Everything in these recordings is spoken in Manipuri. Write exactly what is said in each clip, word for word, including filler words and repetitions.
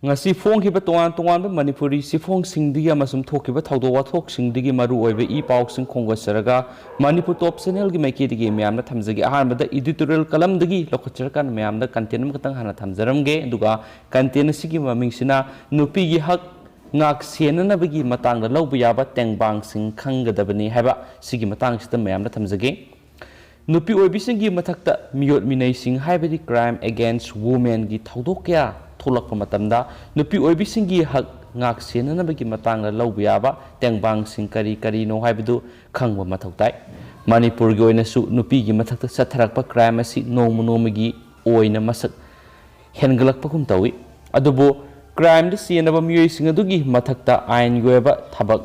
ꯉꯁꯤ ꯐꯣꯡꯈꯤꯕ ꯇꯣꯉꯥꯟ ꯇꯣꯉꯥꯟꯕ ꯃꯅꯤꯄꯨꯔꯤ ꯆꯦꯐꯣꯡꯁꯤꯡꯗꯒꯤ ꯑꯃꯁꯨꯡ ꯊꯣꯛꯈꯤꯕ ꯊꯧꯗꯣꯛ ꯋꯥꯊꯣꯛꯁꯤꯡꯗꯒꯤ ꯃꯔꯨꯑꯣꯏꯕ ꯏ ꯄꯥꯎꯁꯤꯡ ꯈꯣꯝꯒꯠꯆꯔꯒ, ꯃꯅꯤꯄꯨꯔ ꯇꯣꯞ ꯆꯦꯅꯦꯜꯒꯤ ꯃꯥꯏꯀꯩꯗꯒꯤ ꯃꯌꯥꯝꯅ ꯊꯝꯖꯒꯦ꯫ ꯑꯍꯥꯟꯕꯗ editorial columnꯗꯒꯤ ꯂꯧꯈꯠꯆꯔꯀꯥꯟꯗ ꯃꯌꯥꯝꯗ content ꯑꯃꯈꯛꯇꯪ ꯍꯥꯟꯅ ꯊꯝꯖꯔꯝꯒꯦ꯫ ꯑꯗꯨꯒ content ꯑꯁꯤꯒꯤ ꯃꯃꯤꯡꯁꯤꯅ "ꯅꯨꯄꯤꯒꯤ ꯍꯛ ꯉꯥꯛ ꯁꯦꯟꯅꯅꯕꯒꯤ ꯃꯇꯥꯡꯗ ꯂꯧꯕ ꯌꯥꯕ ꯇꯦꯡꯕꯥꯡꯁꯤꯡ ꯈꯪꯒꯗꯕꯅꯤ" ꯍꯥꯏꯕ ꯁꯤꯒꯤ ꯃꯇꯥꯡꯁꯤꯗ ꯃꯌꯥꯝꯗ ꯊꯝꯖꯒꯦ꯫ ꯅꯨꯄꯤ ꯑꯣꯏꯕꯤꯁꯤꯡꯒꯤ ꯃꯊꯛꯇ ꯃꯤꯑꯣꯠ ꯃꯤꯅꯩꯁꯤꯡ, ꯍꯥꯏꯕꯗꯤ crime against womenꯒꯤ ꯊꯧꯗꯣꯛ ꯀꯌꯥ ꯊꯣꯛꯂꯛꯄ ꯃꯇꯝꯗ, ꯅꯨꯄꯤ ꯑꯣꯏꯕꯤꯁꯤꯡꯒꯤ ꯍꯛ ꯉꯥꯛ ꯁꯦꯟꯅꯅꯕꯒꯤ ꯃꯇꯥꯡꯗ ꯂꯧꯕ ꯌꯥꯕ ꯇꯦꯡꯕꯥꯡꯁꯤꯡ ꯀꯔꯤ ꯀꯔꯤꯅꯣ ꯍꯥꯏꯕꯗꯨ ꯈꯪꯕ ꯃꯊꯧ ꯇꯥꯏ꯫ ꯃꯅꯤꯄꯨꯔꯒꯤ ꯑꯣꯏꯅꯁꯨ ꯅꯨꯄꯤꯒꯤ ꯃꯊꯛꯇ ꯆꯠꯊꯔꯛꯄ crime ꯑꯁꯤ ꯅꯣꯡꯃ ꯅꯣꯡꯃꯒꯤ ꯑꯣꯏꯅ ꯃꯁꯛ ꯍꯦꯟꯒꯠꯂꯛꯄꯒꯨꯝ ꯇꯧꯏ꯫ ꯑꯗꯨꯕꯨ crimeꯗ ꯆꯦꯟꯅꯕ ꯃꯤꯑꯣꯏꯁꯤꯡ ꯑꯗꯨꯒꯤ ꯃꯊꯛꯇ ꯑꯥꯏꯟꯒꯤ ꯑꯣꯏꯕ ꯊꯕꯛ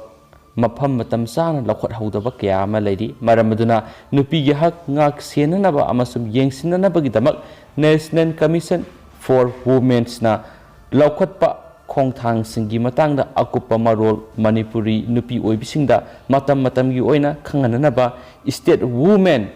ꯃꯐꯝ ꯃꯇꯝ ꯆꯥꯅ ꯂꯧꯈꯠꯍꯧꯗꯕ ꯀꯌꯥ ꯑꯃ ꯂꯩꯔꯤ꯫ ꯃꯔꯝ ꯑꯗꯨꯅ ꯅꯨꯄꯤꯒꯤ ꯍꯛ ꯉꯥꯛ ꯁꯦꯟꯅꯅꯕ ꯑꯃꯁꯨꯡ ꯌꯦꯡꯁꯤꯟꯅꯅꯕꯒꯤꯗꯃꯛ National Commission for Womenꯅ ꯂꯧꯈꯠꯄ ꯈꯣꯡꯊꯥꯡꯁꯤꯡꯒꯤ ꯃꯇꯥꯡꯗ ꯑꯀꯨꯞꯄ ꯃꯔꯣꯜ ꯃꯅꯤꯄꯨꯔꯤ ꯅꯨꯄꯤ ꯑꯣꯏꯕꯤꯁꯤꯡꯗ ꯃꯇꯝ ꯃꯇꯝꯒꯤ ꯑꯣꯏꯅ ꯈꯪꯍꯟꯅꯅꯕ state women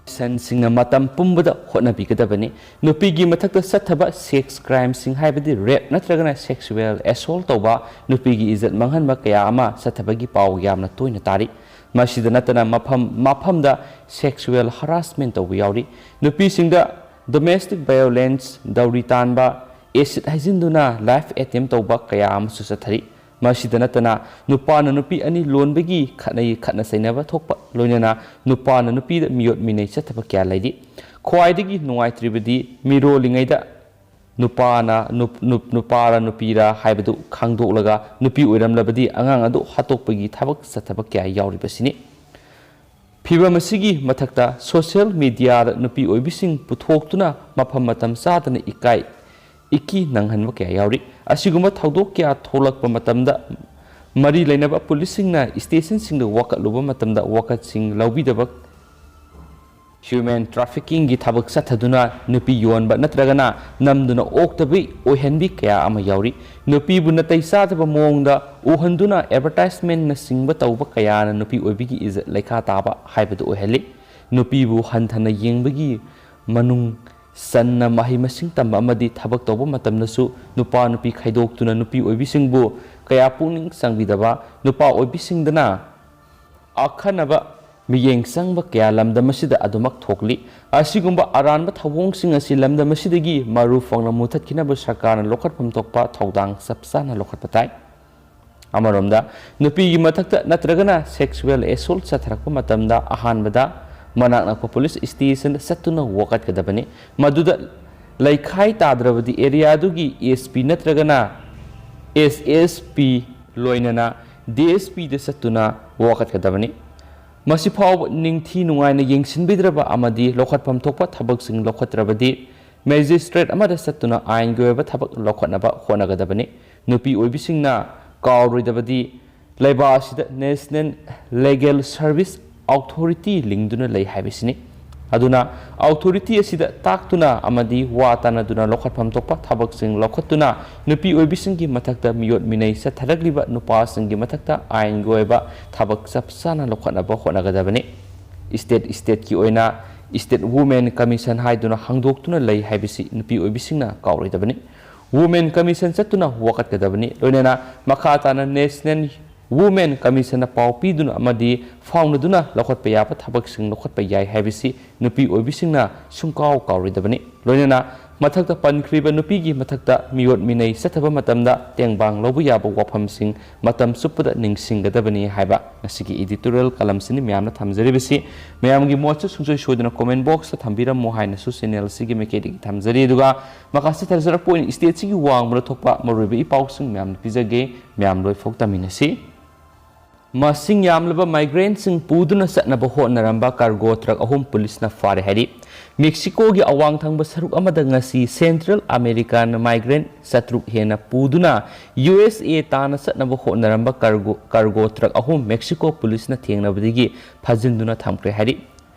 ꯁꯟꯁꯤꯡꯅ ꯃꯇꯝ ꯄꯨꯝꯕꯗ ꯍꯣꯠꯅꯕꯤꯒꯗꯕꯅꯤ꯫ ꯅꯨꯄꯤꯒꯤ ꯃꯊꯛꯇ ꯆꯠꯊꯕ sex crimeꯁꯤꯡ, ꯍꯥꯏꯕꯗꯤ rape ꯅꯠꯇ꯭ꯔꯒꯅ sexual assault ꯇꯧꯕ, ꯅꯨꯄꯤꯒꯤ ꯏꯖꯠ ꯃꯥꯡꯍꯟꯕ ꯀꯌꯥ ꯑꯃ ꯆꯠꯊꯕꯒꯤ ꯄꯥꯎ ꯌꯥꯝꯅ ꯇꯣꯏꯅ ꯇꯥꯔꯤ꯫ ꯃꯁꯤꯗ ꯅꯠꯇꯅ ꯃꯐꯝ ꯃꯐꯝꯗ sexual harassment ꯇꯧꯕ ꯌꯥꯎꯔꯤ꯫ ꯅꯨꯄꯤꯁꯤꯡꯗ domestic violence, ꯗꯧꯔꯤ ꯇꯥꯟꯕ, acid ꯍꯩꯖꯤꯟꯗꯨꯅ life attempt ꯇꯧꯕ ꯀꯌꯥ ꯑꯃꯁꯨ ꯆꯠꯊꯔꯤ꯫ ꯃꯁꯤꯗ ꯅꯠꯇꯅ ꯅꯨꯄꯥꯅ ꯅꯨꯄꯤ ꯑꯅꯤ ꯂꯣꯟꯕꯒꯤ ꯈꯠꯅꯩ, ꯈꯠꯅ ꯆꯩꯅꯕ ꯊꯣꯛꯄ, ꯂꯣꯏꯅꯅ ꯅꯨꯄꯥꯅ ꯅꯨꯄꯤꯗ ꯃꯤꯑꯣꯠ ꯃꯤꯅꯩ ꯆꯠꯊꯕ ꯀꯌꯥ ꯂꯩꯔꯤ꯫ ꯈ꯭ꯋꯥꯏꯗꯒꯤ ꯅꯨꯡꯉꯥꯏꯇ꯭ꯔꯤꯕꯗꯤ ꯃꯤꯔꯣꯜꯂꯤꯉꯩꯗ ꯅꯨꯄꯥꯅ ꯅꯨꯞ-, ꯅꯨꯞ-, ꯅꯨꯄꯥꯔ ꯅꯨꯄꯤꯔ ꯍꯥꯏꯕꯗꯨ ꯈꯪꯗꯣꯛꯂꯒ ꯅꯨꯄꯤ ꯑꯣꯏꯔꯝꯂꯕꯗꯤ ꯑꯉꯥꯡ ꯑꯗꯨ ꯍꯥꯠꯇꯣꯛꯄꯒꯤ ꯊꯕꯛ ꯆꯠꯊꯕ ꯀꯌꯥ ꯌꯥꯎꯔꯤꯕꯁꯤꯅꯤ꯫ ꯐꯤꯚꯝ ꯑꯁꯤꯒꯤ ꯃꯊꯛꯇ social mediaꯗ ꯅꯨꯄꯤ ꯑꯣꯏꯕꯤꯁꯤꯡ ꯄꯨꯊꯣꯛꯇꯨꯅ ꯃꯐꯝ ꯃꯇꯝ ꯆꯥꯗꯅ ꯏꯀꯥꯏ ꯏꯀꯤ ꯅꯪꯍꯟꯕ ꯀꯌꯥ ꯌꯥꯎꯔꯤ꯫ ꯑꯁꯤꯒꯨꯝꯕ ꯊꯧꯗꯣꯛ ꯀꯌꯥ ꯊꯣꯛꯂꯛꯄ ꯃꯇꯝꯗ ꯃꯔꯤ ꯂꯩꯅꯕ ꯄꯨꯂꯤꯁꯁꯤꯡꯅ stationꯁꯤꯡꯗ ꯋꯥꯀꯠꯂꯨꯕ ꯃꯇꯝꯗ ꯋꯥꯀꯠꯁꯤꯡ ꯂꯧꯕꯤꯗꯕ, human traffickingꯒꯤ ꯊꯕꯛ ꯆꯠꯊꯗꯨꯅ ꯅꯨꯄꯤ ꯌꯣꯟꯕ ꯅꯠꯇ꯭ꯔꯒꯅ ꯅꯝꯗꯨꯅ ꯑꯣꯛꯇꯕꯤ ꯑꯣꯏꯍꯟꯕꯤ ꯀꯌꯥ ꯑꯃ ꯌꯥꯎꯔꯤ꯫ ꯅꯨꯄꯤꯕꯨ ꯅꯥꯇꯩ ꯆꯥꯗꯕ ꯃꯑꯣꯡꯗ ꯎꯍꯟꯗꯨꯅ advertisementꯅꯆꯤꯡꯕ ꯇꯧꯕ ꯀꯌꯥꯅ ꯅꯨꯄꯤ ꯑꯣꯏꯕꯤꯒꯤ ꯏꯖꯠ ꯂꯩꯈꯥ ꯇꯥꯕ ꯍꯥꯏꯕꯗꯨ ꯑꯣꯏꯍꯜꯂꯤ꯫ ꯅꯨꯄꯤꯕꯨ ꯍꯟꯊꯅ ꯌꯦꯡꯕꯒꯤ ꯃꯅꯨꯡ ꯆꯟꯅ ꯃꯍꯩ ꯃꯁꯤꯡ ꯇꯝꯕ ꯑꯃꯗꯤ ꯊꯕꯛ ꯇꯧꯕ ꯃꯇꯝꯗꯁꯨ ꯅꯨꯄꯥ ꯅꯨꯄꯤ ꯈꯥꯏꯗꯣꯛꯇꯨꯅ ꯅꯨꯄꯤ ꯑꯣꯏꯕꯤꯁꯤꯡꯕꯨ ꯀꯌꯥ ꯄꯨꯛꯅꯤꯡ ꯆꯪꯕꯤꯗꯕ, ꯅꯨꯄꯥ ꯑꯣꯏꯕꯤꯁꯤꯡꯗꯅ ꯑꯈꯟꯅꯕ ꯃꯤꯠꯌꯦꯡ ꯆꯪꯕ ꯀꯌꯥ ꯂꯝꯗꯝ ꯑꯁꯤꯗ ꯑꯗꯨꯃꯛ ꯊꯣꯛꯂꯤ꯫ ꯑꯁꯤꯒꯨꯝꯕ ꯑꯔꯥꯟꯕ ꯊꯧꯑꯣꯡꯁꯤꯡ ꯑꯁꯤ ꯂꯝꯗꯝ ꯑꯁꯤꯗꯒꯤ ꯃꯔꯨ ꯐꯪꯅ ꯃꯨꯊꯠꯈꯤꯅꯕ ꯁꯔꯀꯥꯔꯅ ꯂꯧꯈꯠꯐꯝ ꯊꯣꯛꯄ ꯊꯧꯗꯥꯡ ꯆꯞ ꯆꯥꯅ ꯂꯧꯈꯠꯄ ꯇꯥꯏ꯫ ꯑꯃꯔꯣꯝꯗ, ꯅꯨꯄꯤꯒꯤ ꯃꯊꯛꯇ ꯅꯠꯇ꯭ꯔꯒꯅ sexual assault ꯆꯠꯊꯔꯛꯄ ꯃꯇꯝꯗ ꯑꯍꯥꯟꯕꯗ ꯃꯅꯥꯛ ꯅꯛꯄ ꯄꯨꯂꯤꯁ ꯁ꯭ꯇꯦꯁꯟꯗ ꯆꯠꯇꯨꯅ ꯋꯥꯀꯠꯀꯗꯕꯅꯤ꯫ ꯃꯗꯨꯗ ꯂꯩꯈꯥꯏ ꯇꯥꯗ꯭ꯔꯕꯗꯤ ꯑꯦꯔꯤꯌꯥꯗꯨꯒꯤ ꯑꯦꯁ ꯄꯤ ꯅꯠꯇ꯭ꯔꯒꯅ ꯑꯦꯁ ꯑꯦꯁ ꯄꯤ ꯂꯣꯏꯅꯅ ꯗꯤ ꯑꯦꯁ ꯄꯤꯗ ꯆꯠꯇꯨꯅ ꯋꯥꯀꯠꯀꯗꯕꯅꯤ꯫ ꯃꯁꯤ ꯐꯥꯎꯕ ꯅꯤꯡꯊꯤ ꯅꯨꯡꯉꯥꯏꯅ ꯌꯦꯡꯁꯤꯟꯕꯤꯗ꯭ꯔꯕ ꯑꯃꯗꯤ ꯂꯧꯈꯠꯐꯝ ꯊꯣꯛꯄ ꯊꯕꯛꯁꯤꯡ ꯂꯧꯈꯠꯇ꯭ꯔꯕꯗꯤ ꯃꯦꯖꯤꯁꯇ꯭ꯔꯦꯠ ꯑꯃꯗ ꯆꯠꯇꯨꯅ ꯑꯥꯏꯟꯒꯤ ꯑꯣꯏꯕ ꯊꯕꯛ ꯂꯧꯈꯠꯅꯕ ꯍꯣꯠꯅꯒꯗꯕꯅꯤ꯫ ꯅꯨꯄꯤ ꯑꯣꯏꯕꯤꯁꯤꯡꯅ ꯀꯥꯎꯔꯣꯏꯗꯕꯗꯤ ꯂꯩꯕꯥꯛ ꯑꯁꯤꯗ National Legal Service Authority ꯂꯤꯡꯗꯨꯅ ꯂꯩ ꯍꯥꯏꯕꯁꯤꯅꯤ꯫ ꯑꯗꯨꯅ authority ꯑꯁꯤꯗ ꯇꯥꯛꯇꯨꯅ ꯑꯃꯗꯤ ꯋꯥ ꯇꯥꯅꯗꯨꯅ ꯂꯧꯈꯠꯐꯝ ꯊꯣꯛꯄ ꯊꯕꯛꯁꯤꯡ ꯂꯧꯈꯠꯇꯨꯅ ꯅꯨꯄꯤ ꯑꯣꯏꯕꯤꯁꯤꯡꯒꯤ ꯃꯊꯛꯇ ꯃꯤꯑꯣꯠ ꯃꯤꯅꯩ ꯆꯠꯊꯔꯛꯂꯤꯕ ꯅꯨꯄꯥꯁꯤꯡꯒꯤ ꯃꯊꯛꯇ ꯑꯥꯏꯟꯒꯤ ꯑꯣꯏꯕ ꯊꯕꯛ ꯆꯞ ꯆꯥꯅ ꯂꯧꯈꯠꯅꯕ ꯍꯣꯠꯅꯒꯗꯕꯅꯤ꯫ ꯁ꯭ꯇꯦꯠ ꯁ꯭ꯇꯦꯠꯀꯤ ꯑꯣꯏꯅ State Women Commission ꯍꯥꯏꯗꯨꯅ ꯍꯥꯡꯗꯣꯛꯇꯨꯅ ꯂꯩ ꯍꯥꯏꯕꯁꯤ ꯅꯨꯄꯤ ꯑꯣꯏꯕꯤꯁꯤꯡꯅ ꯀꯥꯎꯔꯣꯏꯗꯕꯅꯤ꯫ Women Commission ꯆꯠꯇꯨꯅ ꯋꯥꯀꯠꯀꯗꯕꯅꯤ꯫ ꯂꯣꯏꯅꯅ ꯃꯈꯥ ꯇꯥꯅ National Women Commissionꯅ ꯄꯥꯎ ꯄꯤꯗꯨꯅ ꯑꯃꯗꯤ ꯐꯥꯎꯅꯗꯨꯅ ꯂꯧꯈꯠꯄ ꯌꯥꯕ ꯊꯕꯛꯁꯤꯡ ꯂꯧꯈꯠꯄ ꯌꯥꯏ ꯍꯥꯏꯕꯁꯤ ꯅꯨꯄꯤ ꯑꯣꯏꯕꯤꯁꯤꯡꯅ ꯁꯨꯡꯀꯥꯎ ꯀꯥꯎꯔꯣꯏꯗꯕꯅꯤ꯫ ꯂꯣꯏꯅꯅ ꯃꯊꯛꯇ ꯄꯟꯈ꯭ꯔꯤꯕ ꯅꯨꯄꯤꯒꯤ ꯃꯊꯛꯇ ꯃꯤꯑꯣꯠ ꯃꯤꯅꯩ ꯆꯠꯊꯕ ꯃꯇꯝꯗ ꯇꯦꯡꯕꯥꯡ ꯂꯧꯕ ꯌꯥꯕ ꯋꯥꯐꯝꯁꯤꯡ ꯃꯇꯝ ꯆꯨꯞꯄꯗ ꯅꯤꯡꯁꯤꯡꯒꯗꯕꯅꯤ ꯍꯥꯏꯕ ꯉꯁꯤꯒꯤ editorial columnꯁꯤꯅꯤ ꯃꯌꯥꯝꯅ ꯊꯝꯖꯔꯤꯕꯁꯤ꯫ ꯃꯌꯥꯝꯒꯤ ꯃꯣꯠꯁꯨ ꯁꯨꯡꯁꯣꯏ ꯁꯣꯏꯗꯅ comment boxꯇ ꯊꯝꯕꯤꯔꯝꯃꯨ ꯍꯥꯏꯅꯁꯨ channel ꯑꯁꯤꯒꯤ ꯃꯥꯏꯀꯩꯗꯒꯤ ꯊꯝꯖꯔꯤ꯫ ꯑꯗꯨꯒ ꯃꯈꯥ ꯆꯠꯊꯖꯔꯛꯄ ꯑꯣꯏꯅ stateꯁꯤꯒꯤ ꯋꯥꯡꯃꯗ ꯊꯣꯛꯄ ꯃꯔꯨꯑꯣꯏꯕ ꯏ ꯄꯥꯎꯁꯤꯡ ꯃꯌꯥꯝꯗ ꯄꯤꯖꯒꯦ꯫ ꯃꯌꯥꯝ ꯂꯣꯏꯐꯥꯎ ꯇꯥꯃꯤꯟꯅꯁꯤ꯫ ꯃꯁꯤꯡ ꯌꯥꯝꯂꯕ migrantꯁꯤꯡ ꯄꯨꯗꯨꯅ ꯆꯠꯅꯕ ꯍꯣꯠꯅꯔꯝꯕ cargo truck ꯑꯍꯨꯝ ꯄꯨꯂꯤꯁꯅ ꯐꯥꯔꯦ ꯍꯥꯏꯔꯤ꯫ ꯃꯦꯛꯁꯤꯀꯣꯒꯤ ꯑꯋꯥꯡ ꯊꯪꯕ ꯁꯔꯨꯛ ꯑꯃꯗ ꯉꯁꯤ Central American migrant ꯆꯥꯇ꯭ꯔꯨꯛ ꯍꯦꯟꯅ ꯄꯨꯗꯨꯅ ꯌꯨ ꯑꯦꯁ ꯑꯦ ꯇꯥꯟꯅ ꯆꯠꯅꯕ ꯍꯣꯠꯅꯔꯝꯕ cargo, cargo truck ꯑꯍꯨꯝ ꯃꯦꯛꯁꯤꯀꯣ ꯄꯨꯂꯤꯁꯅ ꯊꯦꯡꯅꯕꯗꯒꯤ ꯐꯥꯖꯤꯟꯗꯨꯅ ꯊꯝꯈ꯭ꯔꯦ ꯍꯥꯏꯔꯤ꯫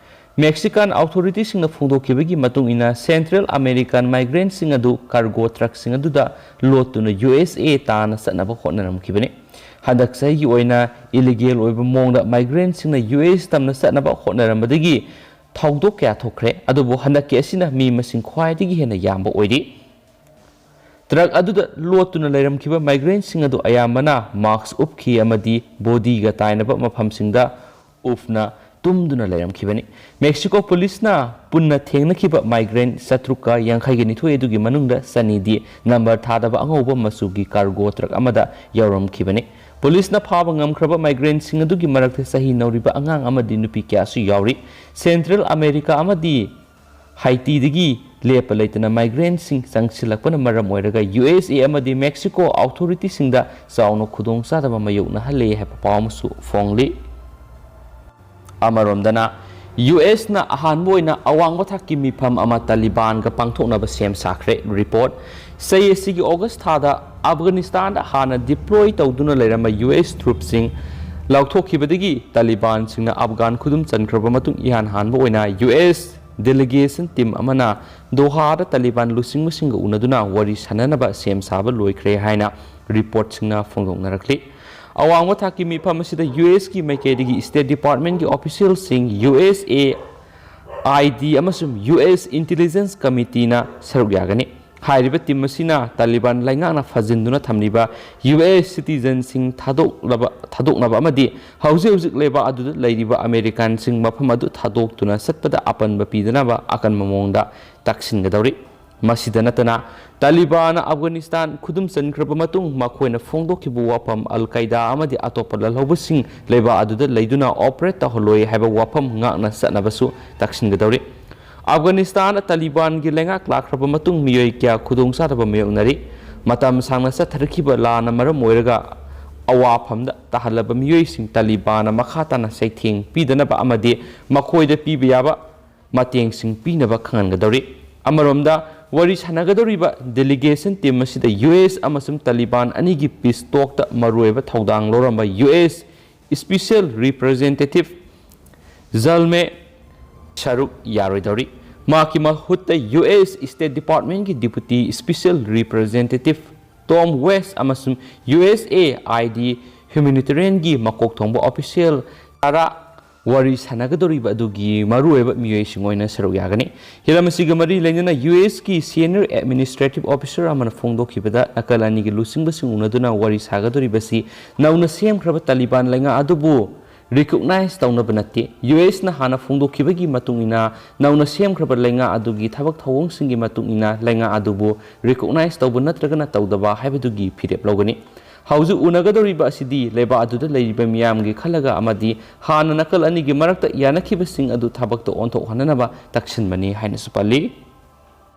Mexican authorityꯁꯤꯡꯅ ꯐꯣꯡꯗꯣꯛꯈꯤꯕꯒꯤ ꯃꯇꯨꯡ ꯏꯟꯅ, Central American migrantꯁꯤꯡ ꯑꯗꯨ cargo truckꯁꯤꯡ ꯑꯗꯨꯗ ꯂꯣꯠꯇꯨꯅ ꯌꯨ ꯑꯦꯁ ꯑꯦ ꯇꯥꯟꯅ ꯆꯠꯅꯕ ꯍꯣꯠꯅꯔꯝꯈꯤꯕꯅꯤ꯫ ꯍꯟꯗꯛ ꯆꯍꯤꯒꯤ ꯑꯣꯏꯅ illegal ꯑꯣꯏꯕ ꯃꯑꯣꯡꯗ migrantꯁꯤꯡꯅ ꯌꯨ ꯑꯦꯁ ꯇꯝꯅ ꯆꯠꯅꯕ ꯍꯣꯠꯅꯔꯝꯕꯗꯒꯤ ꯊꯧꯗꯣꯛ ꯀꯌꯥ ꯊꯣꯛꯈ꯭ꯔꯦ, ꯑꯗꯨꯕꯨ ꯍꯟꯗꯛꯀꯤ ꯑꯁꯤꯅ ꯃꯤ ꯃꯁꯤꯡ ꯈ꯭ꯋꯥꯏꯗꯒꯤ ꯍꯦꯟꯅ ꯌꯥꯝꯕ ꯑꯣꯏꯔꯤ꯫ ꯇ꯭ꯔꯛ ꯑꯗꯨꯗ ꯂꯣꯠꯇꯨꯅ ꯂꯩꯔꯝꯈꯤꯕ migrantꯁꯤꯡ ꯑꯗꯨ ꯑꯌꯥꯝꯕꯅ mask ꯎꯞꯈꯤ ꯑꯃꯗꯤ ꯕꯣꯗꯤꯒ ꯇꯥꯏꯅꯕ ꯃꯐꯝꯁꯤꯡꯗ ꯎꯞꯅ ꯇꯨꯝꯗꯨꯅ ꯂꯩꯔꯝꯈꯤꯕꯅꯤ꯫ ꯃꯦꯛꯁꯤꯀꯣ ꯄꯨꯂꯤꯁꯅ ꯄꯨꯟꯅ ꯊꯦꯡꯅꯈꯤꯕ migrant ꯆꯥꯇ꯭ꯔꯨꯛꯀ ꯌꯥꯡꯈꯩꯒ ꯅꯤꯊꯣꯏ ꯑꯗꯨꯒꯤ ꯃꯅꯨꯡꯗ ꯆꯅꯤꯗꯤ ꯅꯝꯕꯔ ꯊꯥꯗꯕ ꯑꯉꯧꯕ ꯃꯆꯨꯒꯤ ꯀꯥꯔꯒꯣ ꯇ꯭ꯔꯛ ꯑꯃꯗ ꯌꯥꯎꯔꯝꯈꯤꯕꯅꯤ꯫ ꯄꯨꯂꯤꯁꯅ ꯐꯥꯕ ꯉꯝꯈ꯭ꯔꯕ migrantꯁꯤꯡ ꯑꯗꯨꯒꯤ ꯃꯔꯛꯇ ꯆꯍꯤ ꯅꯧꯔꯤꯕ ꯑꯉꯥꯡ ꯑꯃꯗꯤ ꯅꯨꯄꯤ ꯀꯌꯥꯁꯨ ꯌꯥꯎꯔꯤ꯫ ꯁꯦꯟꯇ꯭ꯔꯦꯜ ꯑꯃꯦꯔꯤꯀꯥ ꯑꯃꯗꯤ ꯍꯥꯏꯇꯤꯗꯒꯤ ꯂꯦꯞꯄ ꯂꯩꯇꯅ migrantꯁꯤꯡ ꯆꯪꯁꯤꯜꯂꯛꯄꯅ ꯃꯔꯝ ꯑꯣꯏꯔꯒ ꯌꯨ ꯑꯦꯁ ꯑꯦ ꯑꯃꯗꯤ ꯃꯦꯛꯁꯤꯀꯣ ꯑꯣꯊꯣꯔꯤꯇꯤꯁꯤꯡꯗ ꯆꯥꯎꯅ ꯈꯨꯗꯣꯡꯆꯥꯗꯕ ꯃꯥꯌꯣꯛꯅꯍꯜꯂꯦ ꯍꯥꯏꯕ ꯄꯥꯎ ꯑꯃꯁꯨ ꯐꯣꯡꯂꯤ꯫ ꯑꯃꯔꯣꯝꯗꯅ, ꯌꯨ ꯑꯦꯁꯅ ꯑꯍꯥꯟꯕ ꯑꯣꯏꯅ ꯑꯋꯥꯡꯕ ꯊꯥꯛꯀꯤ ꯃꯤꯐꯝ ꯑꯃ ꯇꯥꯂꯤꯕꯥꯟꯒ ꯄꯥꯡꯊꯣꯛꯅꯕ ꯁꯦꯝ ꯁꯥꯈ꯭ꯔꯦ꯫ ꯔꯤꯄꯣꯔꯠ, ꯆꯍꯤ ꯑꯁꯤꯒꯤ ꯑꯣꯒꯁ ꯊꯥꯗ ꯑꯐꯒꯥꯅꯤꯁꯇꯥꯟꯗ ꯍꯥꯟꯅ deploy ꯇꯧꯗꯨꯅ ꯂꯩꯔꯝꯕ ꯌꯨ ꯑꯦꯁ troops ꯁꯤꯡ ꯂꯧꯊꯣꯛꯈꯤꯕꯗꯒꯤ ꯇꯥꯂꯤꯕꯥꯟꯁꯤꯡꯅ ꯑꯐꯒꯥꯟ ꯈꯨꯗꯨꯝ ꯆꯟꯈ꯭ꯔꯕ ꯃꯇꯨꯡ ꯏꯍꯥꯟ ꯍꯥꯟꯕ ꯑꯣꯏꯅ ꯌꯨ ꯑꯦꯁ delegation team ꯑꯃꯅ ꯗꯣꯍꯥꯗ ꯇꯥꯂꯤꯕꯥꯟ ꯂꯨꯆꯤꯡꯕꯁꯤꯡꯒ ꯎꯅꯗꯨꯅ ꯋꯥꯔꯤ ꯁꯥꯟꯅꯅꯕ ꯁꯦꯝ ꯁꯥꯕ ꯂꯣꯏꯈ꯭ꯔꯦ ꯍꯥꯏꯅ ꯔꯤꯄꯣꯔꯠꯁꯤꯡꯅ ꯐꯣꯡꯗꯣꯛꯅꯔꯛꯂꯤ꯫ ꯑꯋꯥꯡꯕ ꯊꯥꯛꯀꯤ ꯃꯤꯐꯝ ꯑꯁꯤꯗ ꯌꯨ ꯑꯦꯁꯀꯤ ꯃꯥꯏꯀꯩꯗꯒꯤ State Department ꯀꯤ official ꯁꯤꯡ, U S A I D ꯑꯃꯁꯨꯡ ꯌꯨ ꯑꯦꯁ Intelligence Committee ꯅ ꯁꯔꯨꯛ ꯌꯥꯒꯅꯤ꯫ ꯍꯥꯏꯔꯤꯕ team ꯑꯁꯤꯅ ꯇꯥꯂꯤꯕꯥꯟ ꯂꯩꯉꯥꯛꯅ ꯐꯥꯖꯤꯟꯗꯨꯅ ꯊꯝꯂꯤꯕ ꯌꯨ ꯑꯦꯁ citizen ꯁꯤꯡ ꯊꯥꯗꯣꯛꯂꯕ, ꯊꯥꯗꯣꯛꯅꯕ ꯑꯃꯗꯤ ꯍꯧꯖꯤꯛ ꯍꯧꯖꯤꯛ ꯂꯩꯕꯥꯛ ꯑꯗꯨꯗ ꯂꯩꯔꯤꯕ ꯑꯃꯦꯔꯤꯀꯥꯟꯁꯤꯡ ꯃꯐꯝ ꯑꯗꯨ ꯊꯥꯗꯣꯛꯇꯨꯅ ꯆꯠꯄꯗ ꯑꯄꯟꯕ ꯄꯤꯗꯅꯕ ꯑꯀꯟꯕ ꯃꯑꯣꯡꯗ ꯇꯛꯁꯤꯟꯒꯗꯧꯔꯤ꯫ ꯃꯁꯤꯗ ꯅꯠꯇꯅ, ꯇꯥꯂꯤꯕꯥꯟꯅ ꯑꯐꯒꯥꯅꯤꯁꯇꯥꯟ ꯈꯨꯗꯨꯝ ꯆꯟꯈ꯭ꯔꯕ ꯃꯇꯨꯡ ꯃꯈꯣꯏꯅ ꯐꯣꯡꯗꯣꯛꯈꯤꯕ ꯋꯥꯐꯝ ꯑꯜ ꯀꯥꯏꯗꯥ ꯑꯃꯗꯤ ꯑꯇꯣꯞꯄ ꯂꯥꯜꯍꯧꯕꯁꯤꯡ ꯂꯩꯕꯥꯛ ꯑꯗꯨꯗ ꯂꯩꯗꯨꯅ operate ꯇꯧꯍꯜꯂꯣꯏ ꯍꯥꯏꯕ ꯋꯥꯐꯝ ꯉꯥꯛꯅ ꯆꯠꯅꯕꯁꯨ ꯇꯛꯁꯤꯟꯒꯗꯧꯔꯤ꯫ ꯑꯐꯒꯥꯅꯤꯁꯇꯥꯟꯗ ꯇꯥꯂꯤꯕꯥꯟꯒꯤ ꯂꯩꯉꯥꯛ ꯂꯥꯛꯈ꯭ꯔꯕ ꯃꯇꯨꯡ ꯃꯤꯑꯣꯏ ꯀꯌꯥ ꯈꯨꯗꯣꯡꯆꯥꯗꯕ ꯃꯥꯌꯣꯛꯅꯔꯤ꯫ ꯃꯇꯝ ꯁꯥꯡꯅ ꯆꯠꯊꯔꯛꯈꯤꯕ ꯂꯥꯟꯅ ꯃꯔꯝ ꯑꯣꯏꯔꯒ ꯑꯋꯥꯐꯝꯗ ꯇꯥꯍꯜꯂꯕ ꯃꯤꯑꯣꯏꯁꯤꯡ ꯇꯥꯂꯤꯕꯥꯟꯅ ꯃꯈꯥ ꯇꯥꯅ ꯆꯩꯊꯦꯡ ꯄꯤꯗꯅꯕ ꯑꯃꯗꯤ ꯃꯈꯣꯏꯗ ꯄꯤꯕ ꯌꯥꯕ ꯃꯇꯦꯡꯁꯤꯡ ꯄꯤꯅꯕ ꯈꯪꯍꯟꯒꯗꯧꯔꯤ꯫ ꯑꯃꯔꯣꯝꯗ, ꯋꯥꯔꯤ ꯁꯥꯟꯅꯒꯗꯧꯔꯤꯕ delegation team ꯑꯁꯤꯗ ꯌꯨ ꯑꯦꯁ ꯑꯃꯁꯨꯡ ꯇꯥꯂꯤꯕꯥꯟ ꯑꯅꯤꯒꯤ peace talk ꯇ ꯃꯔꯨꯑꯣꯏꯕ ꯊꯧꯗꯥꯡ ꯂꯧꯔꯝꯕ ꯌꯨ ꯑꯦꯁ Special Representative ꯖꯜꯃꯦ ꯁꯔꯨꯛ ꯌꯥꯔꯣꯏꯗꯧꯔꯤ꯫ ꯃꯍꯥꯛꯀꯤ ꯃꯍꯨꯠꯇ ꯌꯨ ꯑꯦꯁ State Department ꯀꯤ Deputy Special Representative Tom West ꯑꯃꯁꯨꯡ U S A I D Humanitarian ꯒꯤ ꯃꯀꯣꯛ ꯊꯣꯡꯕ official ꯇꯔꯥ ꯋꯥꯔꯤ ꯁꯥꯟꯅꯒꯗꯧꯔꯤꯕ ꯑꯗꯨꯒꯤ ꯃꯔꯨꯑꯣꯏꯕ ꯃꯤꯑꯣꯏꯁꯤꯡ ꯑꯣꯏꯅ ꯁꯔꯨꯛ ꯌꯥꯒꯅꯤ꯫ ꯍꯤꯔꯝ ꯑꯁꯤꯒ ꯃꯔꯤ ꯂꯩꯅꯅ ꯌꯨ ꯑꯦꯁꯀꯤ senior administrative officer ꯑꯃꯅ ꯐꯣꯡꯗꯣꯛꯈꯤꯕꯗ, ꯅꯥꯀꯜ ꯑꯅꯤꯒꯤ ꯂꯨꯆꯤꯡꯕꯁꯤꯡ ꯎꯅꯗꯨꯅ ꯋꯥꯔꯤ ꯁꯥꯒꯗꯧꯔꯤꯕꯁꯤ ꯅꯧꯅ ꯁꯦꯝꯈ꯭ꯔꯕ ꯇꯥꯂꯤꯕꯥꯟ ꯂꯩꯉꯥꯛ ꯑꯗꯨꯕꯨ recognize ꯇꯧꯅꯕ ꯅꯠꯇꯦ꯫ ꯌꯨ ꯑꯦꯁꯅ ꯍꯥꯟꯅ ꯐꯣꯡꯗꯣꯛꯈꯤꯕꯒꯤ ꯃꯇꯨꯡ ꯏꯟꯅ ꯅꯧꯅ ꯁꯦꯝꯈ꯭ꯔꯕ ꯂꯩꯉꯥꯛ ꯑꯗꯨꯒꯤ ꯊꯕꯛ ꯊꯧꯑꯣꯡꯁꯤꯡꯒꯤ ꯃꯇꯨꯡ ꯏꯟꯅ ꯂꯩꯉꯥꯛ ꯑꯗꯨꯕꯨ recognize ꯇꯧꯕ ꯅꯠꯇ꯭ꯔꯒꯅ ꯇꯧꯗꯕ ꯍꯥꯏꯕꯗꯨꯒꯤ ꯐꯤꯔꯦꯞ ꯂꯧꯒꯅꯤ꯫ ꯍꯧꯖꯤꯛ ꯎꯅꯒꯗꯧꯔꯤꯕ ꯑꯁꯤꯗꯤ ꯂꯩꯕꯥꯛ ꯑꯗꯨꯗ ꯂꯩꯔꯤꯕ ꯃꯤꯌꯥꯝꯒꯤ ꯈꯜꯂꯒ ꯑꯃꯗꯤ ꯍꯥꯟꯅ ꯅꯥꯀꯜ ꯑꯅꯤꯒꯤ ꯃꯔꯛꯇ ꯌꯥꯅꯈꯤꯕꯁꯤꯡ ꯑꯗꯨ ꯊꯕꯛꯇ ꯑꯣꯟꯊꯣꯛꯍꯟꯅꯅꯕ ꯇꯛꯁꯤꯟꯕꯅꯤ ꯍꯥꯏꯅꯁꯨ ꯄꯜꯂꯤ꯫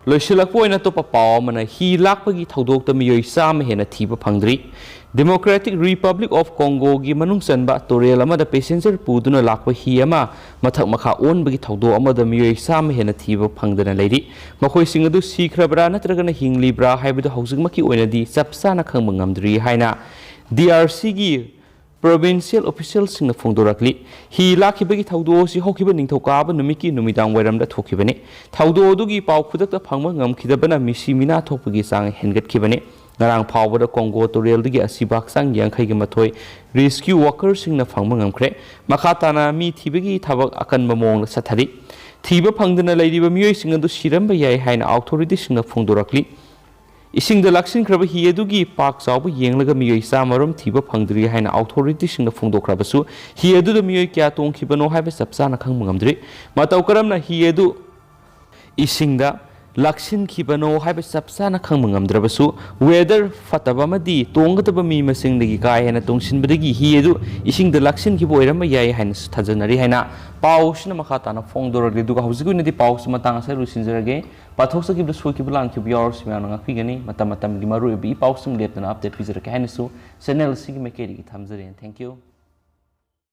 ꯂꯣꯏꯁꯤꯜꯂꯛꯄ ꯑꯣꯏꯅ ꯑꯇꯣꯞꯄ ꯄꯥꯎ ꯑꯃꯅ, ꯍꯤ ꯂꯥꯛꯄꯒꯤ ꯊꯧꯗꯣꯛꯇ ꯃꯤꯑꯣꯏ ꯆꯥꯝꯃ ꯍꯦꯟꯅ ꯊꯤꯕ ꯐꯪꯗ꯭ꯔꯤ꯫ Democratic Republic of Congoꯒꯤ ꯃꯅꯨꯡ ꯆꯟꯕ ꯇꯨꯔꯦꯜ ꯑꯃꯗ passenger ꯄꯨꯗꯨꯅ ꯂꯥꯛꯄ ꯍꯤ ꯑꯃ ꯃꯊꯛ ꯃꯈꯥ ꯑꯣꯟꯕꯒꯤ ꯊꯧꯗꯣꯛ ꯑꯃꯗ ꯃꯤꯑꯣꯏ ꯆꯥꯝꯃ ꯍꯦꯟꯅ ꯊꯤꯕ ꯐꯪꯗꯅ ꯂꯩꯔꯤ꯫ ꯃꯈꯣꯏꯁꯤꯡ ꯑꯗꯨ ꯁꯤꯈ꯭ꯔꯕ꯭ꯔꯥ ꯅꯠꯇ꯭ꯔꯒꯅ ꯍꯤꯡꯂꯤꯕ꯭ꯔꯥ ꯍꯥꯏꯕꯗꯨ ꯍꯧꯖꯤꯛꯃꯛꯀꯤ ꯑꯣꯏꯅꯗꯤ ꯆꯞ ꯆꯥꯅ ꯈꯪꯕ ꯉꯝꯗ꯭ꯔꯤ ꯍꯥꯏꯅ D R Cꯒꯤ provincial officialꯁꯤꯡꯅ ꯐꯣꯡꯗꯣꯔꯛꯂꯤ꯫ ꯍꯤ ꯂꯥꯛꯈꯤꯕꯒꯤ ꯊꯧꯗꯣꯛ ꯑꯁꯤ ꯍꯧꯈꯤꯕ ꯅꯤꯡꯊꯧꯀꯥꯕ ꯅꯨꯃꯤꯠꯀꯤ ꯅꯨꯃꯤꯗꯥꯡ ꯋꯥꯏꯔꯝꯗ ꯊꯣꯛꯈꯤꯕꯅꯤ꯫ ꯊꯧꯗꯣꯛ ꯑꯗꯨꯒꯤ ꯄꯥꯎ ꯈꯨꯗꯛꯇ ꯐꯪꯕ ꯉꯝꯈꯤꯗꯕꯅ ꯃꯤꯁꯤ ꯃꯤꯅꯥ ꯊꯣꯛꯄꯒꯤ ꯆꯥꯡ ꯍꯦꯟꯒꯠꯈꯤꯕꯅꯤ꯫ ꯉꯔꯥꯡ ꯐꯥꯎꯕꯗ ꯀꯣꯡꯒꯣ ꯇꯨꯔꯦꯜꯗꯒꯤ ꯑꯁꯤꯕ ꯍꯛꯆꯥꯡ ꯌꯥꯡꯈꯩꯒ ꯃꯥꯊꯣꯏ rescue workerꯁꯤꯡꯅ ꯐꯪꯕ ꯉꯝꯈ꯭ꯔꯦ꯫ ꯃꯈꯥ ꯇꯥꯅ ꯃꯤ ꯊꯤꯕꯒꯤ ꯊꯕꯛ ꯑꯀꯟꯕ ꯃꯑꯣꯡꯗ ꯆꯠꯊꯔꯤ꯫ ꯊꯤꯕ ꯐꯪꯗꯅ ꯂꯩꯔꯤꯕ ꯃꯤꯑꯣꯏꯁꯤꯡ ꯑꯗꯨ ꯁꯤꯔꯝꯕ ꯌꯥꯏ ꯍꯥꯏꯅ authorityꯁꯤꯡꯅ ꯐꯣꯡꯗꯣꯔꯛꯂꯤ꯫ ꯏꯁꯤꯡꯗ ꯂꯥꯛꯁꯤꯟꯈ꯭ꯔꯕ ꯍꯤ ꯑꯗꯨꯒꯤ ꯄꯥꯛ ꯆꯥꯎꯕ ꯌꯦꯡꯂꯒ ꯃꯤꯑꯣꯏ ꯆꯥꯝꯃꯔꯣꯝ ꯊꯤꯕ ꯐꯪꯗ꯭ꯔꯤ ꯍꯥꯏꯅ authorityꯁꯤꯡꯅ ꯐꯣꯡꯗꯣꯛꯈ꯭ꯔꯕꯁꯨ, ꯍꯤ ꯑꯗꯨꯗ ꯃꯤꯑꯣꯏ ꯀꯌꯥ ꯇꯣꯡꯈꯤꯕꯅꯣ ꯍꯥꯏꯕ ꯆꯞ ꯆꯥꯅ ꯈꯪꯕ ꯉꯝꯗ꯭ꯔꯤ꯫ ꯃꯇꯧ ꯀꯔꯝꯅ ꯍꯤ ꯑꯗꯨ ꯏꯁꯤꯡꯗ ꯂꯥꯛꯁꯤꯟꯈꯤꯕꯅꯣ ꯍꯥꯏꯕ ꯆꯞ ꯆꯥꯅ ꯈꯪꯕ ꯉꯝꯗ꯭ꯔꯕꯁꯨ, weather ꯐꯠꯇꯕ ꯑꯃꯗꯤ ꯇꯣꯡꯒꯗꯕ ꯃꯤ ꯃꯁꯤꯡꯗꯒꯤ ꯀꯥ ꯍꯦꯟꯅ ꯇꯣꯡꯁꯤꯟꯕꯗꯒꯤ ꯍꯤ ꯑꯗꯨ ꯏꯁꯤꯡꯗ ꯂꯥꯛꯁꯤꯟꯈꯤꯕ ꯑꯣꯏꯔꯝꯕ ꯌꯥꯏ ꯍꯥꯏꯅꯁꯨ ꯊꯥꯖꯅꯔꯤ ꯍꯥꯏꯅ ꯄꯥꯎꯁꯤꯅ ꯃꯈꯥ ꯇꯥꯅ ꯐꯣꯡꯗꯣꯔꯛꯂꯤ꯫ ꯑꯗꯨꯒ ꯍꯧꯖꯤꯛꯀꯤ ꯑꯣꯏꯅꯗꯤ ꯄꯥꯎꯁꯤ ꯃꯇꯥꯡ ꯑꯁꯤꯗ ꯂꯣꯏꯁꯤꯟꯖꯔꯒꯦ꯫ ꯄꯥꯊꯣꯛꯆꯈꯤꯕꯗ ꯁꯣꯏꯈꯤꯕ ꯂꯥꯟꯈꯤꯕ ꯌꯥꯎꯔꯁꯨ ꯃꯌꯥꯝꯅ ꯉꯥꯛꯄꯤꯒꯅꯤ꯫ ꯃꯇꯝ ꯃꯇꯝꯒꯤ ꯃꯔꯨꯑꯣꯏꯕ ꯏ ꯄꯥꯎꯁꯤꯡ ꯂꯦꯞꯇꯅ update ꯄꯤꯖꯔꯛꯀꯦ ꯍꯥꯏꯅꯁꯨ channel ꯑꯁꯤꯒꯤ ꯃꯥꯏꯀꯩꯗꯒꯤ ꯊꯝꯖꯔꯤ꯫ Thank you꯫